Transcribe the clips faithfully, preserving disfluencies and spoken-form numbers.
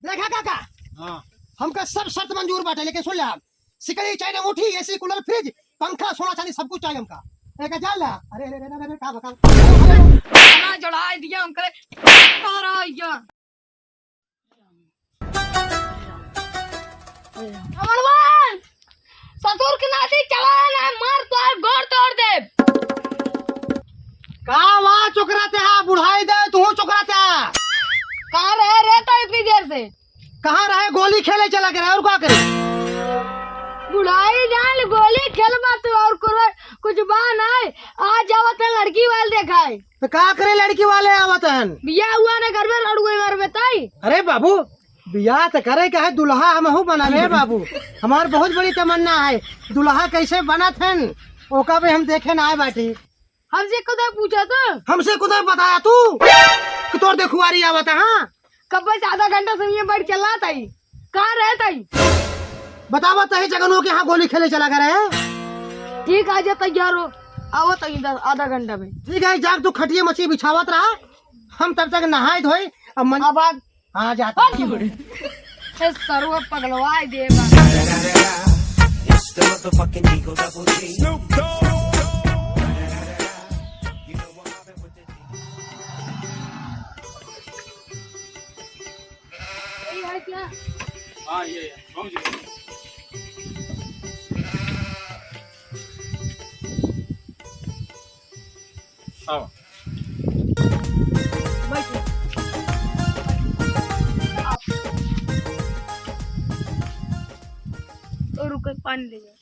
देखा काका, हाँ। हमका सब शर्त मंजूर बाटे, लेकिन सुन ले, हम सिकड़ी, चैन, अंगूठी, एसी, कूलर, फ्रिज, पंखा, सोना, चांदी, सब कुछ चाहिए हमका। ए, का जान ला? अरे, अरे, अरे, अरे, अरे, का बता? ना जोड़ाई दिया हमके, तारा या। रमणवा, ससुर के नाती चला ना, मार तोर गोड़ तोड़ दे। का वा चोकराते हा, बुढ़ाई दे, तू चोकराते हा। कहाँ रहे रे तो इतनी देर से? कहाँ रहे? गोली खेले चला गए रहे, और का करे? बुढ़ाई जान, गोली खेलबा तू, और कुछ, कुछ बा नहीं। आ जावत है लड़की वाले देखाए। तो का करे लड़की वाले आवत हन? बिया हुआ ना घर में, लड़ुए घर में तई। अरे बाबू, बियाह तो करे के है, दुल्हा हमहू बनावे है बाबू। हमार बहुत बड़ी तमन्ना है, दुल्हा कैसे बनत हन, ओका भी हम देखे ना आए बाटी। हमसे खुदा पूछा तो? हमसे खुदा बताया तू कि तोर देखुआरी आवत है, हाँ? कब से आधा घंटा से ये बैठ चला ताई, कहाँ रहे ताई? बतावा तही जगनों के यहाँ गोली खेले चला गए रहे। ठीक, आ जा तैयार हो, आओ ताई दस, आधा घंटा में। ठीक है, जाग तू खटिया मची बिछावत रहा, हम तब तक नहाए धोए, अब मन अब आ हाँ, जाता हूँ। ए, सरुआ पगलवाई देबा। यही है क्या? हाँ, ये, ये, पहुँच गए। आओ। बैठो। आओ। तो रुको, पानी ले जाओ।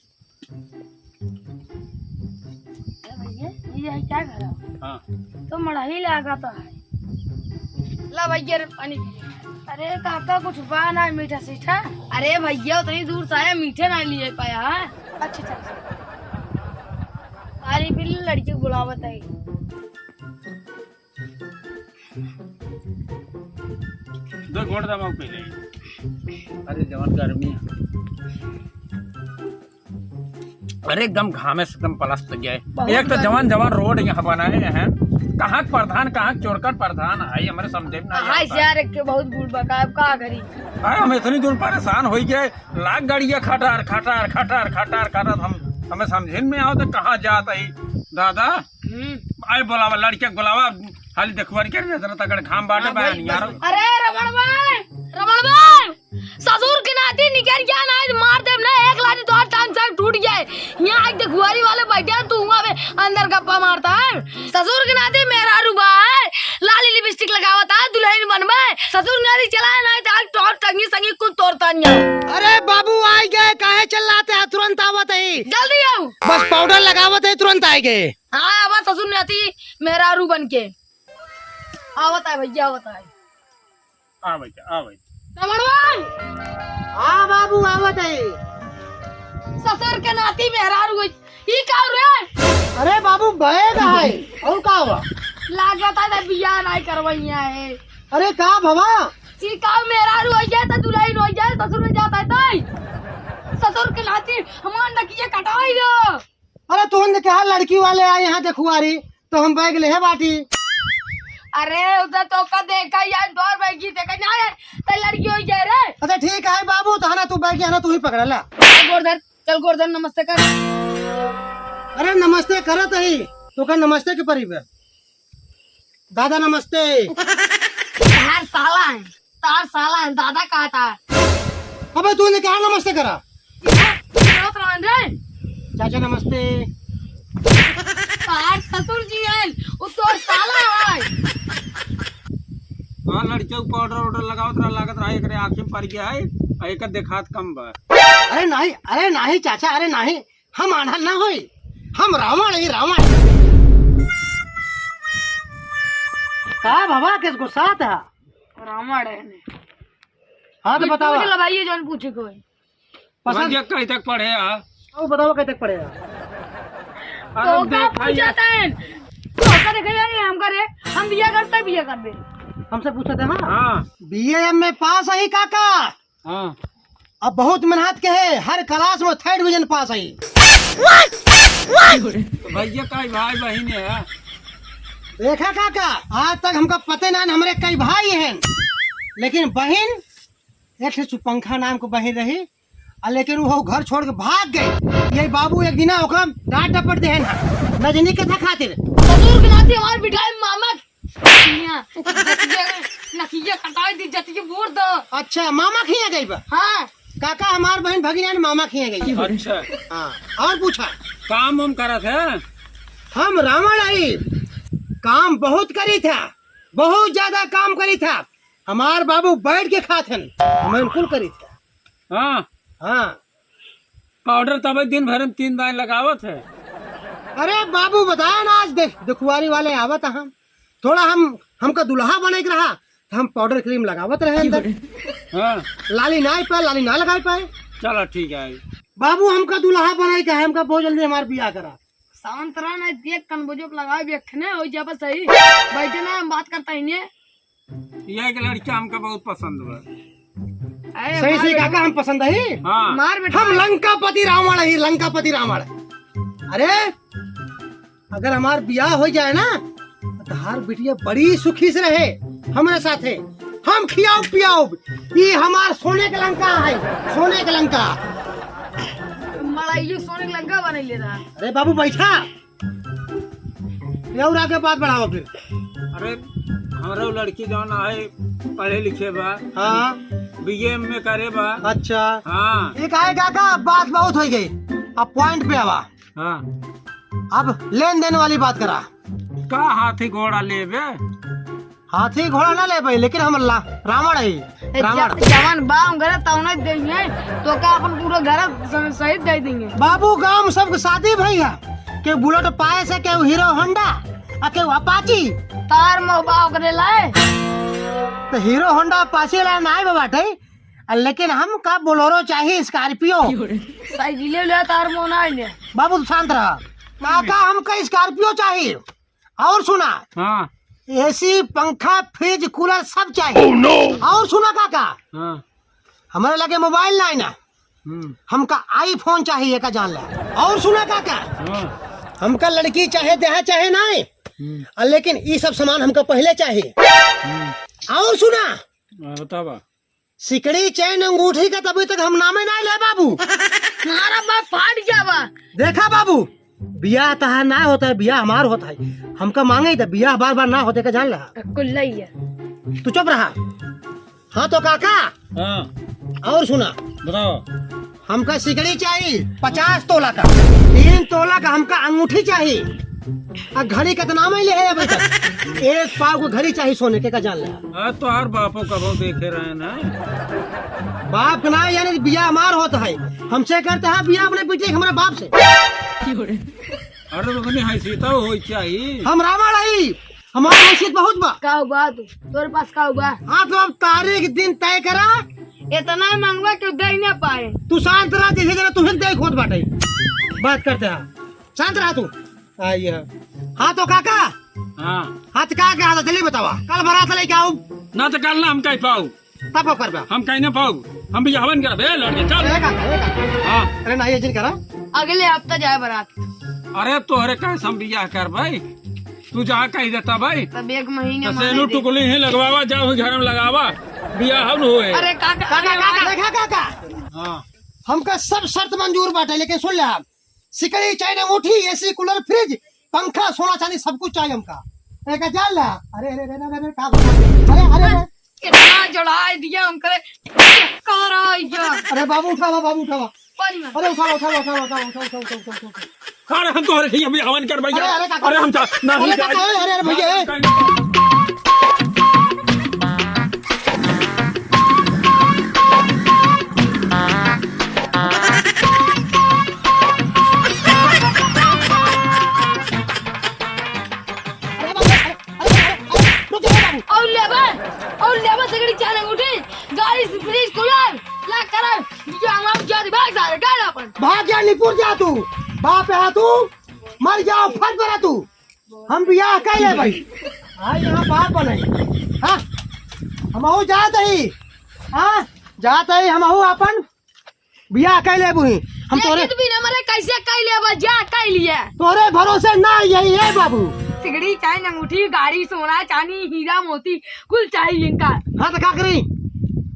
अरे भैया, ये है क्या घर है? हाँ। तो मड़ही लगा तो है। ला भैया रे पानी पी। अरे काका, कुछ बा ना मीठा सीठा? अरे भैया, उतनी दूर से आया, मीठे ना लिए पाया है। अच्छा, अच्छा, अच्छा। अरे फिर लड़की को बुलावत है। दो घोट दबाओ पहले। अरे जवान गर्मी है। अरे एकदम घामे से एकदम पलस तो गया है। बहुत एक तो गर्मी। जवान जवान रोड यहाँ बनाए हैं, कहाँ के प्रधान, कहाँ के चोरकर प्रधान है, हमारे समझे में नहीं हाँ, आता। यार, एक के बहुत बूढ़ बका, अब का करी? अरे हम इतनी दूर परेशान हो गए, लाग गाड़िया खटार खटार खटार खटार खटार, हम, हमें समझे में आओ तो कहाँ जाता ही दादा। हम्म। आए बोलावा, लड़के के बोलावा, हाली देखुआरी के नजर तगड़ घाम बाटे हाँ, बहन भाई, यार। बस। अरे रमण भाई, रमण भाई, ससुर के नाती निकल गया ना, आज मार देब ना, एक लाठी तोहार टांग से टूट जाए। यहाँ आज देखुआरी वाले बैठे हैं, तू वहाँ पे अंदर गप्पा मारता है। ससुर के नाती मेहरारू बा है, लाली लिपस्टिक लगावता है, दुल्हन बनबे। ससुर के नाती चला है ना, आज तोहार टंगी संगी कुछ तोड़ता नहीं है। अरे बाबू, आ गए, काहे चिल्लाते हैं, तुरंत आवत है। जल्दी आओ। बस पाउडर लगावत है, तुरंत आ गए। हाँ, आवा ससुर नाती मेहरारू बन के। आवत है भैया, आवत है। आ भैया, आ भैया। रमणवा! हाँ बाबू, आवत है। ससुर के नाती मेहरारू होई। ई का रे? अरे बाबू, बैग है। और का हुआ? लागत है बियाह नहीं करवैया है। अरे का भवा? ई का मेहरारू होई जाए तो दुल्हन होई जाए, ससुर में जाता है तई। ससुर के नाती हमार नकिया कटाई दो। अरे तोहन के कहा लड़की वाले आए यहाँ देखुआरी, तो हम बैग लेहे बाटी। अरे उधर तो का देखा यार, डोर बैगी देखा ना रे, तो लड़की हो गया रे। अच्छा ठीक है बाबू, तो है ना तू बैग है ना तू ही पकड़ा ला। गोरधर, चल गोरधर नमस्ते कर। अरे नमस्ते करत ही, तो का नमस्ते के परी बे? दादा नमस्ते। तार साला है, तार साला है, दादा कहा था। अबे तूने क्या नमस्ते करा? क्या करत रहन रे? चाचा नमस्ते। तार ससुर जी हैं, वो तोर साला है। हाँ, लड़के को पाउडर वाउडर लगावत रहा, लागत रहा, एकरे आँखी में पड़ गया है, आ एकर देखात कम बा। अरे नहीं, अरे नहीं चाचा, अरे नहीं, हम आन्हर ना होई, हम रावण ही रावण। का बाबा, किस गुस्सा था? रावण है ने। हाँ, तो कुछ बताओ। पूछ लो भाई, ये जौन पूछे को है। पसंद भैया कहीं तक पढ़े आ? वो बताओ, कहीं तक पढ़े आ? अरे तो का देखा पूछा ये। तैं? तो का देखा यार, ये हम करे, हम बिया करते, बिया करबे। हमसे पूछा था ना? हाँ। बीए में पास है काका। हाँ। अब बहुत मेहनत के है, हर क्लास में थर्ड डिवीजन पास है। तो भैया कई भाई बहिन है? देखा काका, आज तक हमका पते ना हमरे कई भाई हैं, लेकिन बहिन एक ठे सुपंखा नाम के बहिन रही, आ लेकिन वो घर छोड़ के भाग गई। ये बाबू एक दिना ओकरा डांट डपट देहन हा, नजनी कथा खातिर। ससुर के नाती हमार बिठाई मामा खिया, जतिया, नकिया कटाई दी, जतिया बोर दो। अच्छा, मामा खिया गई बा? हाँ। काका, हमार बहिन भगिना ने मामा खिया गई। अच्छा। हाँ, और पूछा। काम हम करत है? हम रावण आई, काम बहुत करी था, बहुत ज्यादा काम करी था। हमार बाबू बैठ के खात हन, हम कुल करी था। हाँ। हाँ। पाउडर तबे दिन भर में तीन दाई लगावत है। अरे बाबू, बताया ना, आज देख, दुखवारी वाले आवत हम, थोड़ा हम, हमका दुल्हा बने के रहा, तो हम पाउडर क्रीम लगावत रहे अंदर। हाँ। लाली ना पाए, लाली ना लगाए पाए। चला ठीक है। बाबू, हमका दुल्हा बने का है, हमका बहुत जल्दी हमार बियाह करा। शांत रह ना, देख कनबोजो के लगावे, बेखने हो जाबा सही। बैठे ना, हम बात करता ही नहीं। ये एक लड़का हमका बहुत पसंद बा। अरे सही, मार सही बेटा। काका, हम पसंद है। हाँ। मार बेटा। हम लंकापति रावण है, लंकापति रावण। अरे, अगर हमार बियाह हो जाए ना, तो तहार बिटिया बड़ी सुखी से रहे हमरे साथे। हम खियाउब पियाउब, ई हमार सोने के लंका है, सोने के लंका। मड़ाइयो सोने के लंका बनैले रहा। अरे बाबू, बैठा। ये और आगे बात बढ़ावा फिर। अरे, हमरो लड़की जौन है, पढ़े लिखे बा। हाँ। बीए में करे बा। अच्छा। हाँ। ये काहे काका, बात बहुत हो गई, अब पॉइंट पे आवा। हाँ। अब लेन देन वाली बात करा। का हाथी घोड़ा लेबे? हाथी घोड़ा ना लेबे, लेकिन हम ला-, रावण है, ए, रावण। ज-, जवान बा, हम घरे तौने देंगे, तो का अपन पूरा घर स-, सहित दे देंगे। बाबू, गांव में सबके शादी भई है, केहू बुलेट पाए से, केहू हीरो होंडा, आ केहू अपाची। तार मोह बा ओकरे लाए। तो हीरो होंडा अपाची लाए ना आए बाटे, आ लेकिन हमका बोलेरो चाहिए, स्कॉर्पियो। साइकिले ले, तार मोह ना आए। बाबू, तू शांत रहा। काका, हमका स्कॉर्पियो चाहिए। और सुना, हाँ। एसी, पंखा, फ्रिज, कूलर सब चाहिए। Oh, no! और सुना काका, हाँ। हमारे लगे मोबाइल ना है ना, हम्म। हमका आईफोन चाहिए, का जान ले। और सुना काका, हाँ। हमका लड़की चाहे देहा चाहे ना, हम्म। आ लेकिन ई सब सामान हमका पहले चाहिए। हम्म। और सुना, हाँ, बतावा। सिकड़ी, चैन, अंगूठी का तभी तक हम नामे ना ले बाबू। तुम्हारा बाप फाट जावा। देखा बाबू, बियाह तहार ना होता है, बियाह हमार होता है। हमका मांगे तो बियाह बार बार ना होते का जान रहा। कुल्लैया। तू चुप रहा। हाँ तो काका। हाँ। और सुना। बताओ। हमका सिकड़ी चाहिए पचास तोला का, तीन तोला का हमका अंगूठी चाहिए। आ घड़ी कितना में ले है अभी तक? एक पाव को घड़ी चाहिए सोने के, का जान ले। हाँ, तोहार बापो कबो देखे रहे ना। बाप ना, यानी बियाह हमार होत है, हमसे करते हैं बियाह अपने बेटी के हमारे बाप से। अरे तो अपनी हैसियत हो चाहिए। हम रावण है, हमार हैसियत बहुत बा। का हुआ तू? तोरे पास का हुआ? हाँ, तो अब तारीख दिन तय करा। इतना मंगवा क्यों दे ना पाए? तू शांत रह, जैसे जना तू हिल दे खोद बाटे। बात करते हैं, शांत रह तू। आइए। हाँ तो काका। हाँ। हाँ तो का, का हाल है? जल्दी बतावा, कल बारात लेके आउब। ना तो कल ना हम कहीं पाउब। तब का करबा? हम कहीं ना पाउब, हम बियाहवन करबे लड़के, चल। ए काका, ए काका। हाँ। अरे ना, ये जिन करा। अगले हफ्ता जाए बारात। अरे तोहरे कहे से हम बियाह करबे, तू जहाँ कही देता भाई। तब एक महीने तो माने सेनू दे। टुकली ही लगवावा, जा वही घर में लगावा, बियाह हम होए। अरे काका, काका, अरे काका, काका। देखा काका। हाँ। हमका सब शर्त मंजूर बाटे, लेकिन सुन ले आप, सिकड़ी, चैन, अंगूठी, एसी, कूलर, फ्रिज, पंखा, सोना, चांदी, सब कुछ चाहिए हमका। एक हजार ला। अरे, अरे, अरे, अरे, अरे, का बता? अरे, अरे, अरे। कितना जोड़ाई दिया हम करे, कहाँ रहा ये? अरे बाबू, उठावा, बाबू, उठावा। पानी में। अरे उठावा, उठावा, उठावा। अरे हम तोहरे से अभी हवन कर भैया। अरे, अरे, काका। अरे हम जा-, नहीं अरे, जाए। काका, अरे, अरे, भैया, ए। अरे बाबू, अरे, अरे, अरे, अरे, रुक जा बाबू। और लेबे, और लेबे सिकड़ी, चैन, अंगूठी, गाड़ी से फ्रिज, कूलर, ला करे, ये हम आप जा दे, भाग सारे, गाड़ी अपन। भाग जा, निपुर जा तू, बाप है तू, मर जाओ, फट पड़ा तू। हम बियाह कर ले भाई। हाँ, यहाँ बाप बने। हाँ, हमहू जात ही। हाँ, जात ही, हमहू अपन बियाह कर ले बुही। हम तोरे देखत भी ना मरे, कैसे कर ले बा, जा कर लिए। तोरे भरोसे ना यही है बाबू। सिकड़ी, चैन, अंगूठी, गाड़ी, सोना, चांदी, हीरा, मोती, कुल चाहिए इनका। हाँ, तो का करी?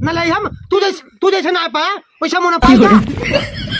ना लाई हम, तू जैसे, तू जैसे ना पाया, वैसे मुँह ना पाया।